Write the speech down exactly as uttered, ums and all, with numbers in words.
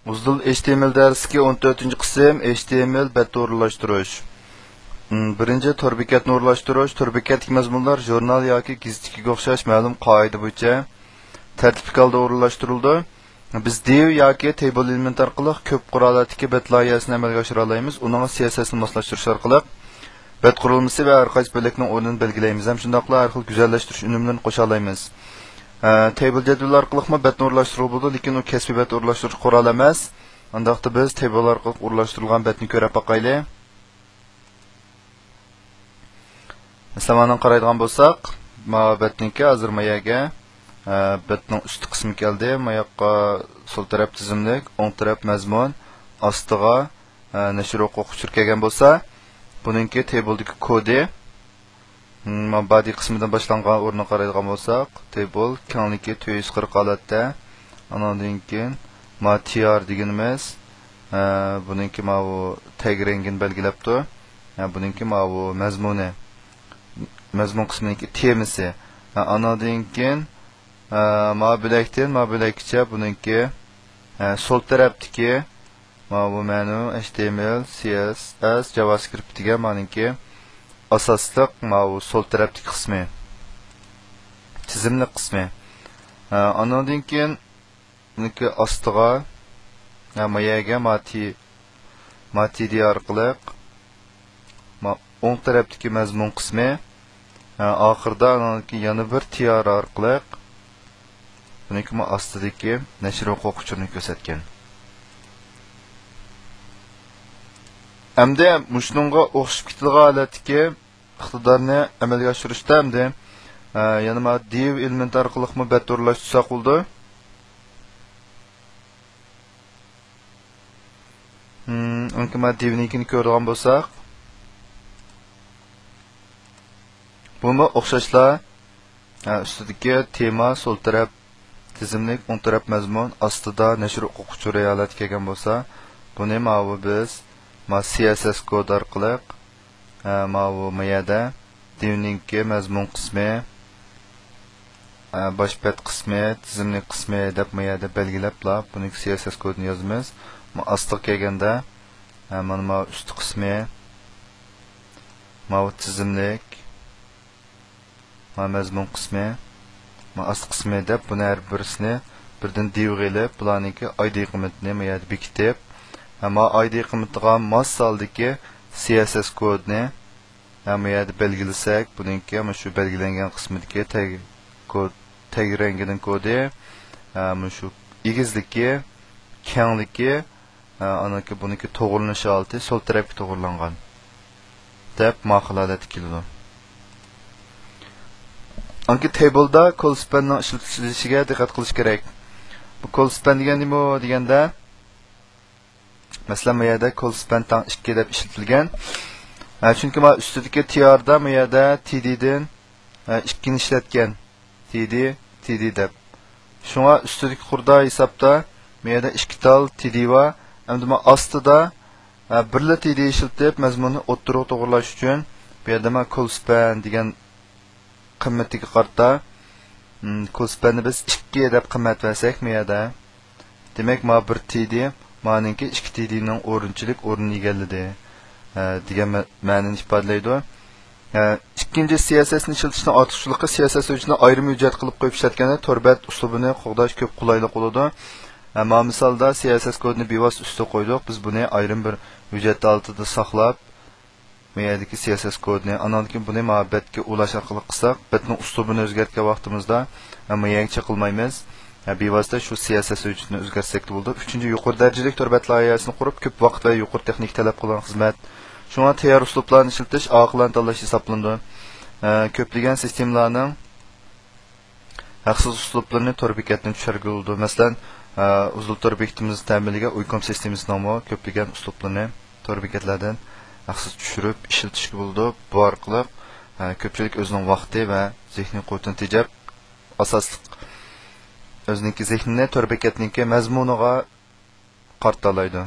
ئۇزدۇل ئېچ تى ئېم ئېل دەرسلىكى ئون تۆتىنچى قىسىم، ئېچ تى ئېم ئېل بەت ئورۇنلاشتۇرۇش. م، بىرىنچى، تور بېكەتنى ئورۇنلاشتۇرۇش. تور بېكەتتىكى مەزمۇنلار ژۇرنال ياكى گېزىتتىكىگە ئوخشاش مەلۇم قائىدە بويىچە تەرتىپلىك ھالدا ئورۇنلاشتۇرۇلىدۇ. بىز دىۋ ياكى تەيبىل ئېلېمېنت ئارقىلىق كۆپ قورالەتتىكى بەت لايىھەسىنى ئەمەلگە ئاشۇرالايمىز. ئۇنىڭغا سى ئەس ئەس نى ماسلاشتۇرۇش ئارقىلىق بەت قۇرۇلمىسى ۋە ھەر قايسى بۆلەكنىڭ ئورنىنى بەلگىلەيمىز ھەم شۇنداقلا ھەر خىل گۈزەللەشتۈرۈش ئۈنۈملىرىنى قوشالايمىز. ئە، تەيبىل جەدۋىلى ئارقىلىقمۇ بەتنى ئورۇنلاشتۇرغىلى بولىدۇ، لېكىن ئۇ كەسپىي بەت ئورۇنلاشتۇرۇش قورالى ئەمەس. ئانداقتا بىز تەيبىل ئارقىلىق ئورۇنلاشتۇرۇلغان بەتنى كۆرۈپ باقايلى. مەسىلەن، مانا قارايدىغان بولساق، ما بەتنىڭكى ھازىر ما يەرگە، ئە، بەتنىڭ ئۈستى قىسمى كەلدى. ما ياققا سول تەرەپ تىزىملىك، ئوڭ تەرەپ مەزمۇن، ئاستىغا، ئە، نەشر ھوقۇق ئۇچۇرى كەلگەن بولسا، بۇنىڭكى تەيبىلدىكى كودى، م، ما بادى قىسمىدىن باشلانغان ئورنىغا قارايدىغان بولساق، تەيبىل كەڭلىكى تۆت يۈز قىرىق ھالەتتە. ئانىڭدىن كېيىن ما تى ئار دېگىنىمىز، ئە، بۇنىڭكى ماۋۇ تەگ رەڭگىنى بەلگىلەپتۇ. ئە، بۇنىڭكى ماۋۇ مەزمۇنى، مەزمۇن قىسمىنىڭكى تېمىسى. ئە، ئانىڭدىن كېيىن، ئە، ما بۆلەكتىن ما بۆلەككىچە بۇنىڭكى، ئە، سول تەرەپتىكى ماۋۇ مەنۇ، ئەيچ تى ئېم ئېل، سى ئەس ئەس، جاۋاسكرىپت دېگەن مانىڭكى ئاساسلىق ماۋۇ سول تەرەپتىكى قىسمى، تىزىملىك قىسمى. ئە، ئانىڭدىن كېيىن بۇنىڭكى ئاستىغا، ھە، ما يەرگە ما تى، ما تى دى ئارقىلىق، ما ئوڭ تەرەپتىكى مەزمۇن قىسمى، ھە، ئاخىرىدا ئانىڭدىن كېيىن يەنە بىر تى ئار ئارقىلىق، بۇنىڭكى ما ئاستىدىكى نەشر ھوقۇق ئۇچۇرىنى كۆرسەتكەن. ئەمدى مۇشۇنىڭغا ئوخشىشىپ كېتىدىغان ھالەتتىكى ئىقتىدارنى ئەمەلگە ئاشۇرۇشتا ئەمدى، ئە، يەنە ما دىۋ ئېلېمېنت ئارقىلىقمۇ بەت ئورۇنلاشتۇرساق بولىدۇ. ھىم، ئۇنىڭكى ما دىۋنىڭكىنى كۆرىدىغان بولساق، بۇمۇ ئوخشاشلا، ئە، ئۈستىدىكى تېما سول تەرەپ تىزىملىك، ئوڭ تەرەپ مەزمۇن، ئاستىدا نەشر ھوقۇق ئۇچۇرى ھالەتكە كەلگەن بولسا، بۇنى ماۋۇ بىز، ما سى ئەس ئەس كود ئارقىلىق، ئە، ماۋۇ ما يەردە دىۋنىڭكى مەزمۇن قىسمى، ئە، باش بەت قىسمى، تىزىملىك قىسمى دەپ ما يەردە بەلگىلەپلا، بۇنىڭكى سى ئەس ئەس كودىنى يازىمىز. ما ئاستىغا كەلگەندە، ئە، مانا ما ئۈستى قىسمى، ماۋۇ تىزىملىك، ما مەزمۇن قىسمى، ما ئاستى قىسمى دەپ بۇنى ھەر بىرسىنى بىردىن دىۋغا ئېلىپ، بۇلارنىڭكى ئاي دى قىممىتىنى ما يەردە بېكىتىپ، ھە، ما ئاي دى قىممىتىغا ماس ھالدىكى سى ئەس ئەس كودىنى، ھە، ما يەردە بەلگىلىسەك، بۇنىڭكى مۇشۇ بەلگىلەنگەن قىسمىدىكى تەگ كود، تەگ رەڭگىنىڭ كودى، ھە، مۇشۇ ئېگىزلىكى، كەڭلىكى، ھە، ئانىڭكى بۇنىڭكى توغرىلىنىش ھالىتى سول تەرەپكە توغرىلانغان دەپ ماقۇل ھالەتتە كېلىدۇ. ئانكى تەيبىلدا كول سپەننىڭ ئىشلىتىلىشىگە دىققەت قىلىش كېرەك. بۇ كول سپەن دېگەن نېمە دېگەندە، مەسىلەن، بۇ يەردە كول سپەن تەڭ ئىككى دەپ ئىشلىتىلگەن. ھە، چۈنكى مانا ئۈستىدىكى تىياردا بۇ يەردە تى دىدىن، ھە، ئىككىنى ئىشلەتكەن. تى دى، تى دى دەپ. شۇڭا ئۈستىدىكى قۇردا ھېسابتا، بۇ يەردە ئىككى تال تى دى بار. ئەمدى مانا ئاستىدا، ھە، بىرلا تى دى ئىشلىتىپ، مەزمۇننى ئوتتۇرىغا توغرىلاش ئۈچۈن، بۇ يەردە مانا كول سپەن دېگەن قىممىتىگە قارىتا، م، كول سپەننى بىز ئىككى دەپ قىممەت بەرسەك، بۇ يەردە. دېمەك، ما بىر تى دى، مانىڭكى ئىككى تى دىنىڭ ئورۇنچىلىك ئورنىنى ئىگىلىدى، ئە، دېگەن مە-، مەنىنى ئىپادىلەيدۇ. ئە، ئىككىنچى، سى ئەس ئەس نى ئىشلىتىشنىڭ ئارتۇقچىلىقى، سى ئەس ئەس ھۆججىتىنى ئايرىم ھۆججەت قىلىپ قويۇپ ئىشلەتكەندە تور بەت ئۇسلۇبىنى قوغداش كۆپ قولايلىق بولىدۇ. ئە، ما مىسالدا سى ئەس ئەس كودىنى بىۋاسىتە ئۈستىگە قويدۇق، بىز بۇنى ئايرىم بىر ھۆججەت ھالىتىدە ساقلاپ، بۇ يەردىكى سى ئەس ئەس كودىنى، ئانان كېيىن بۇنى ما بەتكە ئۇلاش ئارقىلىق قىلساق، بەتنىڭ ئۇسلۇبىنى ئۆزگەرتكەن ۋاقتىمىزدا، ما يەرگە چېقىلمايمىز. بىۋاسىتە شۇ سى ئەس ئەس ھۆججىتىنى ئۆزگەرتسەكلا بولىدۇ. ئۈچىنچى، يۇقىرى دەرىجىلىك تور بەت لايىھەسىنى قۇرۇپ، كۆپ ۋاقىت ۋە يۇقىرى تېخنىكا تەلەپ قىلغان خىزمەت. شۇڭا تەييار ئۇسلۇبلارنى ئىشلىتىش ئاقىلانە تاللاش ھېسابلىنىدۇ. كۆپلىگەن سىستېمىلارنىڭ ھەقسىز ئۇسلۇبلىرىنى تور بېكەتتىن چۈشۈرگىلى بولىدۇ. مەسىلەن، ئە، ئۇزۇل تور بېكىتىمىزنى تەمىنلىگەن ئۇيكوم سىستېمىسىنىڭمۇ كۆپلىگەن ئۇسلۇبلىرىنى تور بېكەتلەردىن ھەقسىز چۈشۈرۈپ ئىشلىتىشكە بولىدۇ. بۇ ئارقىلىق، ئە، كۆپچىلىك ئۆزىنىڭ ۋاقتى ۋە زېھنىي قۇۋۋىتىنى تېجەپ، ئاساسلىق ئۆزىنىڭكى زېھنىنى تور بېكەتنىڭكى مەزمۇنىغا قارىتالايدۇ.